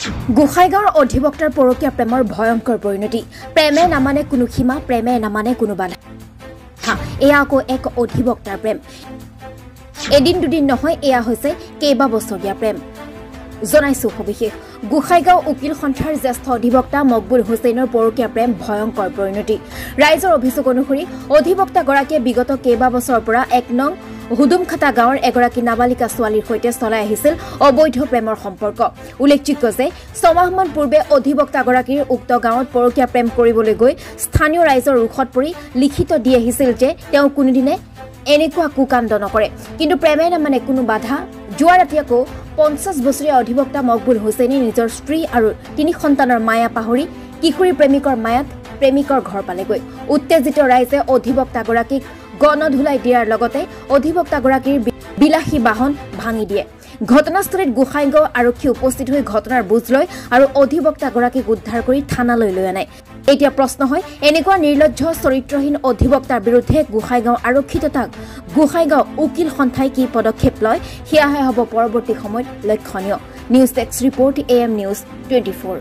গোসাইগাঁৱৰ অধিবক্তাৰ পৰকীয়া প্ৰেমৰ ভয়ংকৰ পৰিণতি। প্ৰেমে নামানে কোনো সীমা, প্ৰেমে নামানে কোনো বাধা। এয়া আকৌ এক অধিবক্তাৰ প্ৰেম। এদিন দুদিন নহয়, এয়া হৈছে কেইবা বছৰীয়া প্ৰেম। জনাইছো সবিশেষ। গোসাইগাঁও উকিল সন্থাৰ জ্যেষ্ঠ অধিবক্তা মকবুল হুছেইনৰ পৰকীয়া প্ৰেম ভয়ংকৰ পৰিণতি। ৰাইজৰ অভিযোগ অনুসৰি অধিবক্তাগৰাকীয়ে বিগত কেইবাবছৰৰ পৰা ১ নং হুদুমখাটা গাঁৱৰ এগৰাকী নাবালিকা ছোৱালীৰ সৈতে চলাই আহিছিল অবৈধ প্ৰেমৰ সম্পৰ্ক। উল্লেখযোগ্য যে ছমাহমান পূৰ্বে অধিবক্তাগৰাকীৰ উক্ত গাঁৱত পৰকীয়া প্ৰেম কৰিবলৈ গৈ স্থানীয় ৰাইজৰ ৰোষত পৰি লিখিত দি আহিছিল যে তেওঁ কোনোদিনে এনেকুৱা কুকাণ্ড নকৰে। কিন্তু প্ৰেমে নামানে কোনো বাধা। যোৱা ৰাতি আকৌ ৫০ বছৰীয়া অধিবক্তা মকবুল হুছেইনে নিজৰ স্ত্ৰী আৰু ৩ সন্তানৰ মায়া পাহৰি কিশোৰী প্ৰেমিকৰ মায়াত প্ৰেমিকৰ ঘৰ পালেগৈ। উত্তেজিত ৰাইজে অধিবক্তাগৰাকীক গণধুলাই দিয়াৰ লগতে অধিবক্তাগৰাকীৰ বিলাসী বাহন ভাঙি দিয়ে। ঘটনাস্থলীত গোসাইগাঁও আৰক্ষী উপস্থিত হৈ ঘটনাৰ বুজ লয় আৰু অধিবক্তাগৰাকীক উদ্ধাৰ কৰি থানালৈ লৈ আনে। এতিয়া প্ৰশ্ন হয়, এনেকুৱা নিৰ্লজ্জ চৰিত্ৰহীন অধিবক্তাৰ বিৰুদ্ধে গোসাইগাঁও আৰক্ষী তথা গোসাইগাঁও উকিল সন্থাই কি পদক্ষেপ লয়, সেয়াহে হ'ব পৰৱৰ্তী সময়ত লক্ষণীয়। News desk report, AM news 24।